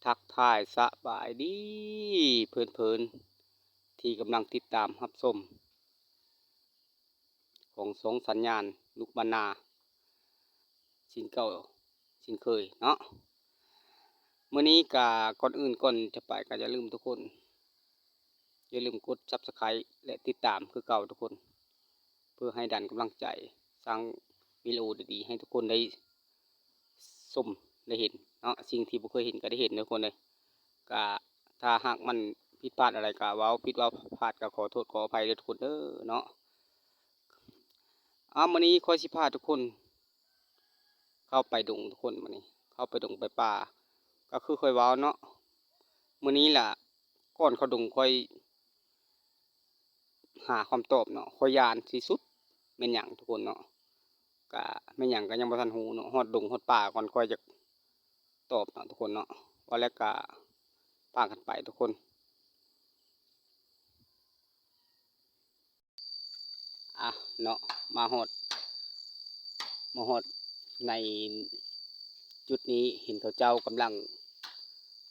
ທັກທາຍສະບາຍດີເພິ່ນໆ ທີ່ກຳລັງຕິດຕາມຮັບຊົມຂອງຊ່ອງສັນຍານລຸກບ້ານນາ ເຊັ່ນເກົ່າເຊັ່ນເຄີຍເນາະ. ມື້ນີ້ກະ ກ່ອນອື່ນກ່ອນຈະໄປກະຢ່າລືມທຸກຄົນ ຢ່າລືມກົດ Subscribe ແລະ ຕິດຕາມຄືເກົ່າທຸກຄົນ ເພື່ອໃຫ້ດັນກຳລັງໃຈສ້າງວິດີໂອດີໆ ໃຫ້ທຸກຄົນໄດ້ຊົມໄດ້ເຫັນເນາະ. ສິ່ງທີ່ບໍ່ເຄີຍເຫັນກະໄດ້ເຫັນເດີທຸກຄົນເດີ. ກະຖ້າຫາກມັນຜິດພາດອັນໃດກະເວົ້າຜິດເວົ້າພາດກະຂໍໂທດຂໍອະໄພເດີທຸກຄົນເດີເນາະ. ເອົາ ມື້ນີ້ຂ້ອຍຊິພາທຸກຄົນ ເຂົ້າໄປດົງທຸກຄົນ ມື້ນີ້ເຂົ້າໄປດົງໄປປ່າ ກໍຄືຂ້ອຍເວົ້າເນາະ. ມື້ນີ້ລະ ກ່ອນເຂົ້າດົງຂ້ອຍຫາຄຳຕອບເນາະ ຂ້ອຍຢ້ານທີ່ສຸດແມ່ນຫຍັງທຸກຄົນເນາະ. ກະແມ່ນຫຍັງກະຍັງບໍ່ທັນຮູ້ເນາະ ຮອດດົງຮອດປ່າກ່ອນຂ້ອຍຈະຕອບເນາະທຸກຄົນເນາະ. ເວົ້າແລ້ວກະພາກັນໄປທຸກຄົນ. ອ່ະເນາະ ມາຮອດ ມາຮອດໃນຈຸດນີ້ ເຫັນເຂົາເຈົ້າກຳລັງ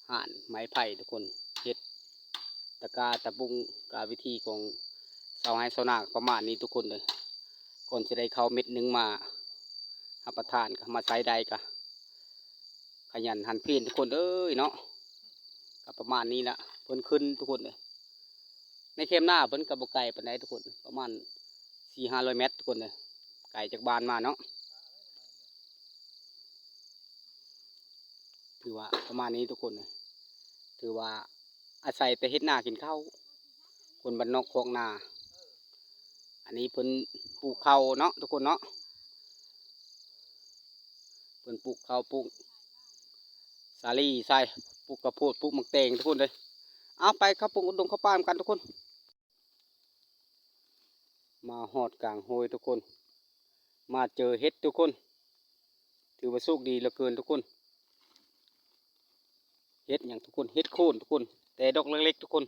ຫານໄມ້ໄຜ່ທຸກຄົນ ເຮັດຕະກາຕະປຸງ ກະວິທີຂອງຊາວໄຮ່ຊາວນາປະມານນີ້ທຸກຄົນເອີຍ. ກ່ອນຊິໄດ້ເຂົ້າເມັດໜຶ່ງມາຮັບປະທານ ກະມາໃຊ້ໄດ້ ກະຂະຫຍັນຫັນເພນທຸກຄົນເອີຍເນາະ. ກະປະມານນີ້ລະ ເພິ່ນຂຶ້ນທຸກຄົນເອີຍ. ໃນແຄມນາເພິ່ນກະບໍ່ໄກປານໃດທຸກຄົນ ປະມານສີ່ຫ້າຮ້ອຍແມັດທຸກຄົນເອີຍ ໄກຈາກບ້ານມາເນາະ. ຖືວ່າປະມານນີ້ທຸກຄົນເອີຍ ຖືວ່າອາໄສແຕ່ເຮັດນາກິນເຂົ້າ ຄົນບ້ານນອກຄອກນາ. ອັນນີ້ເພິ່ນປູກເຂົ້າເນາະທຸກຄົນເນາະ ເພິ່ນປູກເຂົ້າ ປູກສາລີໃສ່ ປູກກະໂພດ ປູກໝາກແຕງທຸກຄົນເອີຍ. ເອົາ ໄປເຂົ້າປົງອຸດົງເຂົ້າປ່ານຳກັນທຸກຄົນ. ມາຮອດກາງໂຮຍທຸກຄົນ ມາເຈີເຫັດທຸກຄົນ ຖືວ່າໂຊກດີເຫຼືອເກີນທຸກຄົນ. ເຫັດຫຍັງທຸກຄົນ ເຫັດໂຄນທຸກຄົນ ແຕ່ດອກເລັກໆທຸກຄົນ.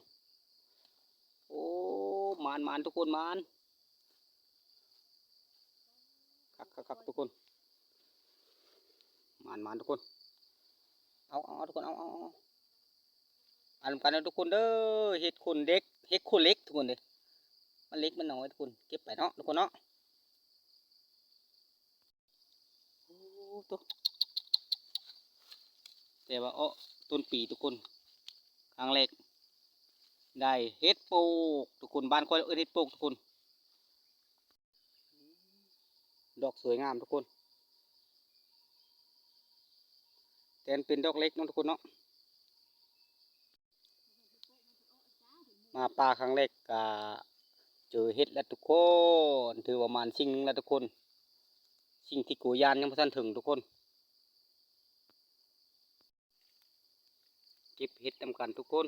ໂອ້ ໝານໆທຸກຄົນ ໝານ ຄັກໆໆ ທຸກຄົນ ໝານໆທຸກຄົນ. ເອົາໆໆ ທຸກຄົນ ເອົາໆໆ ປານຳກັນເດີທຸກຄົນເດີ. ເຫັດໂຄນເລັກ ເຫັດໂຄນເລັກທຸກຄົນເດີ ມັນເລັກມັນນ້ອຍທຸກຄົນ ເກັບໄປເນາະທຸກຄົນເນາະ. ໂອ້ ໂຕ ແຕ່ວ່າເອາະຕົ້ນປີທຸກຄົນ ຄັ້ງແລກໄດ້ເຫັດໂປກທຸກຄົນ ບ້ານຂ້ອຍເອີ້ນເຫັດໂປກທຸກຄົນ. ດອກສວຍງາມທຸກຄົນ ແຕ່ມັນເປັນດອກເລັກເນາະທຸກຄົນເນາະ. ມາປ່າຄັ້ງແລກກະເຈີເຫັດແລ້ວທຸກຄົນ ຖືວ່າໝານສິ່ງໜຶ່ງແລ້ວທຸກຄົນ ສິ່ງທີ່ກົວຢ້ານຍັງບໍ່ທັນເຖິງທຸກຄົນ. ເກັບເຫັດນຳກັນທຸກຄົນ.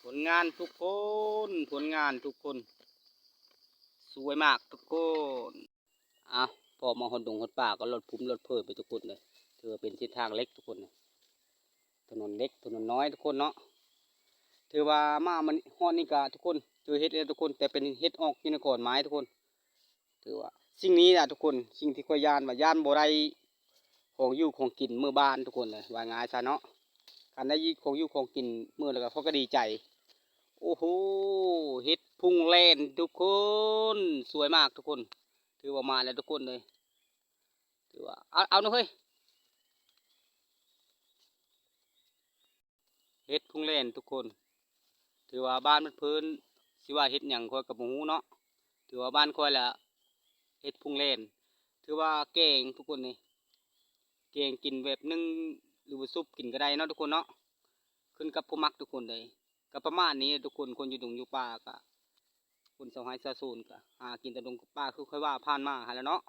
ຜົນງານທຸກຄົນ ຜົນງານທຸກຄົນ ສວຍມາກທຸກຄົນ. ອ່ະ ພໍມາຮອດດົງຮອດປ່າກໍລອດພຸ້ມລອດເພີໄປທຸກຄົນເດີ. ຖືວ່າເປັນເສັ້ນທາງເລັກທຸກຄົນເດີ ຖະໜົນເລັກ ຖະໜົນນ້ອຍທຸກຄົນເນາະ. ຖືວ່າມາ ມາຮອດນີ້ກະທຸກຄົນ ເຈີເຫັດແລ້ວທຸກຄົນ ແຕ່ເປັນເຫັດອອກຢູ່ໃນຂອນໄມ້ທຸກຄົນ. ຖືວ່າສິ່ງນີ້ລະທຸກຄົນ ສິ່ງທີ່ຂ້ອຍຢ້ານວ່າຢ້ານບໍ່ໄດ້ຂອງຢູ່ຂອງກິນເມືອບ້ານທຸກຄົນເອີຍ ວ່າງ່າຍຊະເນາະ. ຄັນໄດ້ຂອງຢູ່ຂອງກິນເມືອແລ້ວກໍຂ້ອຍກໍດີໃຈ. ໂອ້ໂຫ ເຫັດພຸງແລ່ນທຸກຄົນ ສວຍມາກທຸກຄົນ. ຖືວ່າມາແລ້ວທຸກຄົນເອີຍ ຖືວ່າ ເອົາ ເອົາເນາະເຮີ້ຍ. ເຫັດພຸງແລ່ນທຸກຄົນ ຖືວ່າບ້ານເພິ່ນ ເພິ່ນຊິວ່າເຫັດຫຍັງຂ້ອຍກໍບໍ່ຮູ້ເນາະ. ຖືວ່າບ້ານຂ້ອຍລະເຫັດພຸງແລ່ນ ຖືວ່າແກງທຸກຄົນເອີຍ ແກງກິນແບບໜຶ້ງ ຫຼືວ່າຊຸບກິນກໍໄດ້ເນາະທຸກຄົນເນາະ ຂຶ້ນກັບຜູ້ມັກທຸກຄົນເລີຍ. ກໍປະມານນີ້ແຫຼະທຸກຄົນ ຄົນຢູ່ດົງຢູ່ປ່າກໍ ຄົນຊາວໄຮ່ຊາວສວນກໍຫາກິນຕາມດົງຕາມປ່າ ຄືຂ້ອຍວ່າຜ່ານມາຫັ້ນແຫຼະເນາະ.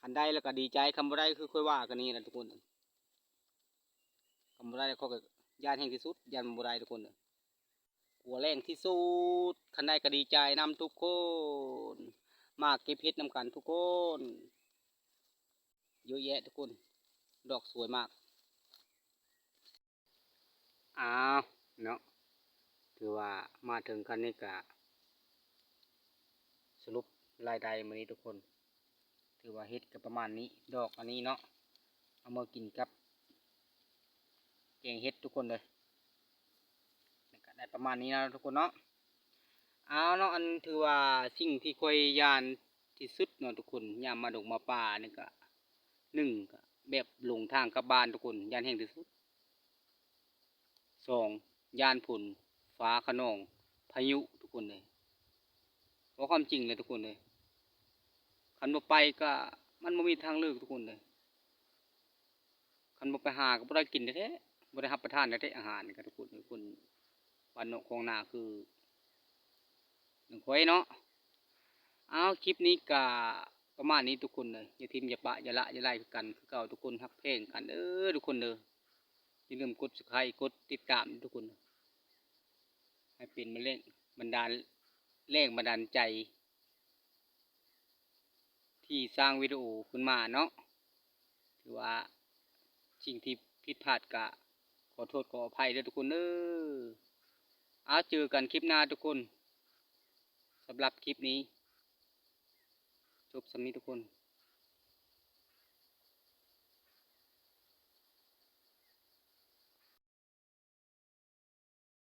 ຄັນໄດ້ແລ້ວກໍດີໃຈ ຄັນບໍ່ໄດ້ຄືຂ້ອຍວ່າກັນນີ້ແຫຼະທຸກຄົນ. ຄັນບໍ່ໄດ້ຂ້ອຍກໍຢ້ານແຮງທີ່ສຸດ ຢ້ານບໍ່ໄດ້ທຸກຄົນ ກົວແລ້ງທີ່ສຸດ. ຄັນໄດ້ກໍດີໃຈນຳທຸກຄົນ. າເກັບເຫັດນຳກັນທຸກຄົນ ເຍອະແຍະທຸກຄົນ ດອກສວຍມາກ. ອ້າວເນາະ ຖືວ່າມາເຖິງຂັ້ນນີ້ກະສະຫຼຸບລາຍໄດ້ມື້ນີ້ທຸກຄົນ ຖືວ່າເຫັດກະປະມານນີ້ ດອກອັນນີ້ເນາະ ເອົາມາກິນກັບແກງເຫັດທຸກຄົນເດີ ກະໄດ້ປະມານນີ້ເນາະທຸກຄົນເນາະ. ອ້າວເນາະ ອັນຖືວ່າສິ່ງທີ່ຂ້ອຍຢ້ານທີ່ສຸດເນາະທຸກຄົນ ຍາມມາດົງມາປ່ານີ້ກະ ໜຶ່ງ ກະແບບຫຼົງທາງກັບບ້ານທຸກຄົນ ຢ້ານແຮງທີ່ສຸດ. ສອງ ຢ້ານຝົນຟ້າຂະນອງ ພາຍຸທຸກຄົນເອີຍ ເວົ້າຄວາມຈິງເລີຍທຸກຄົນເອີຍ ຄັນບໍ່ໄປກະມັນບໍ່ມີທາງເລືອກທຸກຄົນເອີຍ ຄັນບໍ່ໄປຫາກະບໍ່ໄດ້ກິນແທ້ໆ ບໍ່ໄດ້ຮັບປະທານແທ້ໆ ອາຫານນີ້ກະທຸກຄົນເອີຍ ຄົນບ້ານນອກຄອງນາຄືໜຶ່ງຂ້ອຍເນາະ. ອ້າວ ຄລິບນີ້ກະປະມານນີ້ທຸກຄົນເອີຍ ຢ່າຖິ້ມຢ່າປະ ຢ່າລະຢ່າໄລກັນຄືເກົ່າທຸກຄົນ ຮັກແພງກັນເດີທຸກຄົນເດີ ຢ່າລືມກົດ Subscribe ກົດຕິດຕາມທຸກຄົນ ໃຫ້ເປັນແຮງບັນດານ ແຮງບັນດານໃຈທີ່ສ້າງວິດີໂອຂຶ້ນມາເນາະ ຖືວ່າສິ່ງທີ່ຜິດພາດກະຂໍໂທດຂໍອະໄພເດີທຸກຄົນເດີ. ອ້າວ ເຈີກັນຄລິບໜ້າທຸກຄົນ ສຳລັບຄລິບນີ້ຈົບສ່ຳນີ້ທຸກຄົນ.